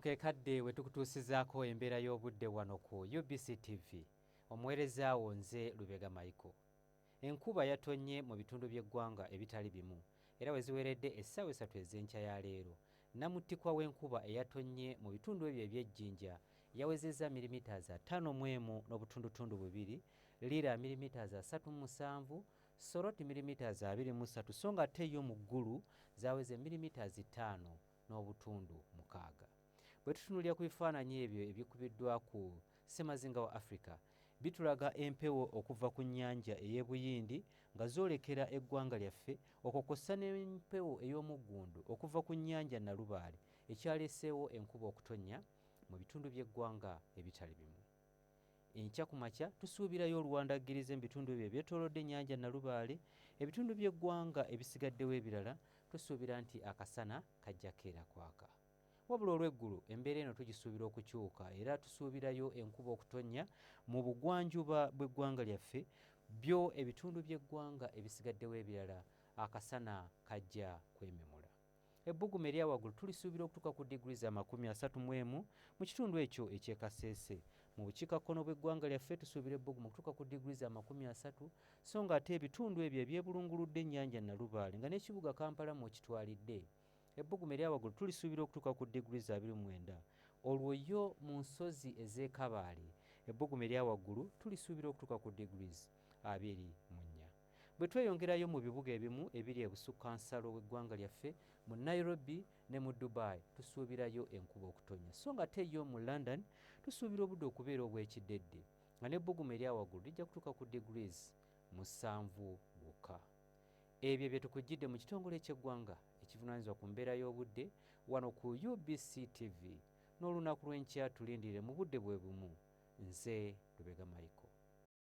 Kano ke kadde we tukutuusizaako embeera y'obudde wano ku UBC TV. Omuweereza wo nze Lubega Michael. Enkuba yatonnye mu bitundu by'eggwanga ebitali bimu era we ziweredde essaawa 3 ez'enkya ya leero, nnamuttikwa w'enkuba eyatonnye mu bitundu ebyo eby'e Jinja yawezezza milimita 51.2, Lira milimita 37, Soroti milimita 23, so nga ate yo mu Ggulu zaweze milimita 5.6. Bwe tutunuulira ku bifaananyi ebyo ebikubiddwa ku ssemazinga wa Africa, bitulaga empewo okuva ku nnyanja ey'e Buyindi nga zoolekera eggwanga lyaffe, okwo kw'ossa n'empewo ey'omuggundu okuva ku nnyanja Nalubaale ekyaleeseewo enkuba okutonnya mu bitundu by'eggwanga ebitali bimu. Enkya ku makya tusuubirayo oluwandaggirize mu bitundu ebyo ebyetoolodde ennyanja Nalubaale. Ebitundu by'eggwanga ebisigaddewo ebirala tusuubira nti akasana kajja keera kwaka. Wabula olw'eggulo embeera eno tugisuubira okukyuka era tusuubirayo enkuba okutonnya mu bugwanjuba bw'eggwanga lyaffe, byo ebitundu by'eggwanga ebisigaddewo ebirala akasana kajja kwememula. Ebbugumu erya waggulu tulisuubira okutuuka ku diguli za 31 mu kitundu ekyo eky'e Kasese. Mu bukiikakkono bw'eggwanga lyaffe tusuubira ebbugumu okutuuka ku diguli za 30, so nga ate ebitundu ebyo ebyebulunguludde ennyanja Nalubaale nga n'ekibuga Kampala mw'okitwalidde, ebbugumu erya waggulu tulisuubira okutuuka ku diguli za 29. Olwo yo mu nsozi ez'e Kabaale ebbugumu erya waggulu tulisuubira okutuuka ku degrees 24. Bwe tweyongerayo mu bibuga ebimu ebiri ebusukkansalo w'eggwanga lyaffe, mu Nairobi ne mu Dubai tusuubirayo enkuba okutonnya, so nga ate yo mu London tusuubira obudde okubeera obw'ekiddedde nga n'ebbugumu erya waggulu lijja kutuuka ku degrees 7 gwokka. Ebyo bye tukujjidde mu kitongole ky'eggwanga ekivunaanyizibwa ku mbeera y'obudde wano ku UBC TV. N'olunaku lw'enkya tulindirire mu budde bwe bumu. Nze Lubega Michael.